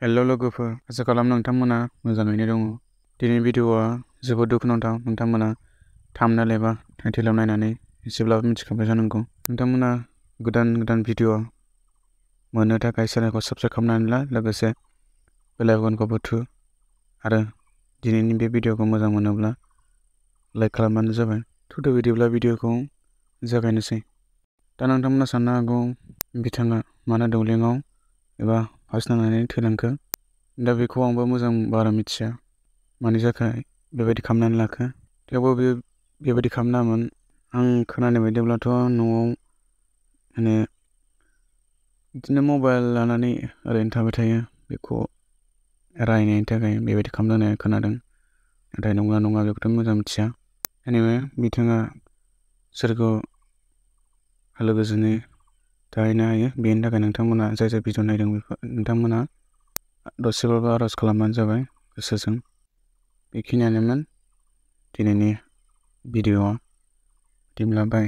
हेल' लोगोफोर, आसा खालाम नोंथांमोना मोजाङैनो दङ। दिनैनि भिडिअआ जोबोद दुखुनांथाव। नोंथांमोना थाम्बनेल एबा टाइटेलाव नायनानै एसेब्लाबो मिथिखाबाय जानांगौ। नोंथांमोना गोदान भिडिअ मोननो थाखाय चेनेलखौ साबस्क्राइब खालामनानै ला, लोगोसे बेल आइकनखौबो थु आरो दिनैनि बे भिडिअखौ मोजां मोनोब्ला लाइक खालामबानो जाबाय। थुदो बिदिब्ला भिडिअखौ जागायनोसै। दा नोंथांमोना साननो हागौ बिथाङा मानो दौलेङाव एबा फार्स्ट नांनानै थैलांखो। दा बेखौ आंबो मोजां बारा मिथिया, मानि थाखाय बेबायदि खालामनानै लाखो। थेवबो बेबायदि खालामनाङामोन। आं खोनानाय बायदिब्लाथ' न'आव बिदिनो मबाइल लानानै ओरैनो थाबाय थायो, बेखौ रायनायनि थाखाय बेबायदि खालामदों होननानै खोनादों। नाथाय नंगौना नङा बेखौथ' मोजां मिथिया। एनिवे बिथाङा सोरगोआव आलो गोजोनै थाहैनो हायो, बेनि थाखाय नोंथांमोना जाय भिडिअ नायदों नोंथांमोना दसेबाबो आर'ज खालामबानो जाबाय गोसोजों। बेखिनियानोमोन दिनैनि भिडिअआ। बिदिब्ला बाय।